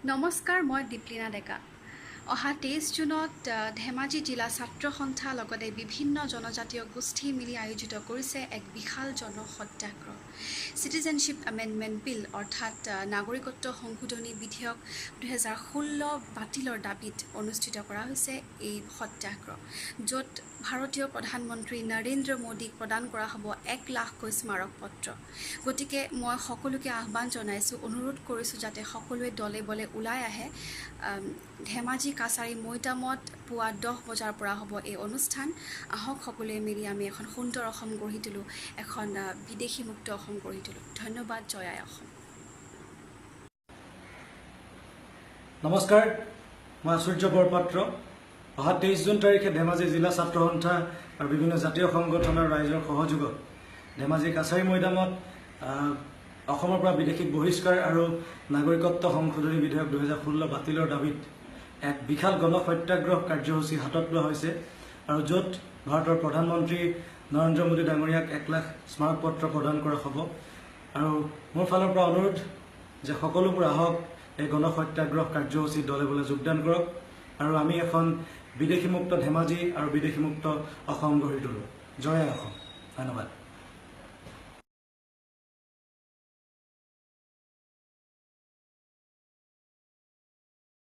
নমস্কাৰ, মই দীপলিনা ডেকা। অহা 23 জুনত ধেমাজি জিলা ছাত্ৰ সন্থা লগতে বিভিন্ন জনজাতীয় গোষ্ঠী মিলি আয়োজিত কৰিছে এক বিশাল জন সত্যাগ্ৰহ। চিটিজেনশ্বিপ এমেণ্ডমেণ্ট বিল অৰ্থাৎ নাগৰিকত্ব সংশোধনী বিধেয়ক 2016 বাতিলৰ দাবীত অনুষ্ঠিত কৰা হৈছে এই সত্যাগ্ৰহ, য'ত ভাৰতীয় প্ৰধানমন্ত্ৰী নৰেন্দ্ৰ মোদীক প্ৰদান কৰা হ'ব 1 লাখকৈ স্মাৰক পত্ৰ। গতিকে মই সকলোকে আহ্বান জনাইছোঁ, অনুৰোধ কৰিছোঁ যাতে সকলোৱে দলে বলে ওলাই আহে। ধেমাজি কাছাৰী মৈদামত পুৱা 10 বজাৰ পৰা হ'ব এই অনুষ্ঠান। আহক সকলোৱে মিলি আমি এখন সুন্দৰ অসম গঢ়ি তোলোঁ, এখন বিদেশী মুক্ত অসম গঢ়ি তোলোঁ। ধন্যবাদ। জয় আই অসম। নমস্কাৰ, মই আচুৰ্য বৰপাত্ৰ। অহা 23 জুন তাৰিখে ধেমাজি জিলা ছাত্ৰ সন্থা আৰু বিভিন্ন জাতীয় সংগঠনৰ ৰাইজৰ সহযোগত ধেমাজি কাছাৰী মৈদামত অসমৰ পৰা বিদেশীক বহিষ্কাৰ আৰু নাগৰিকত্ব সংশোধনী বিধেয়ক 2016 বাতিলৰ দাবীত এক বিশাল গণ সত্যাগ্ৰহ কাৰ্যসূচী হাতত লোৱা হৈছে আৰু য'ত ভাৰতৰ প্ৰধানমন্ত্ৰী নৰেন্দ্ৰ মোদী ডাঙৰীয়াক 1 লাখ স্মাৰকপত্ৰ প্ৰদান কৰা হ'ব। আৰু মোৰ ফালৰ পৰা অনুৰোধ যে সকলোবোৰ আহক, এই গণ সত্যাগ্ৰহ কাৰ্যসূচীত দলে বলে যোগদান কৰক আৰু আমি এখন বিদেশীমুক্ত ধেমাজি আৰু বিদেশীমুক্ত অসম গঢ়ি তোলোঁ। জয় অসম। ধন্যবাদ।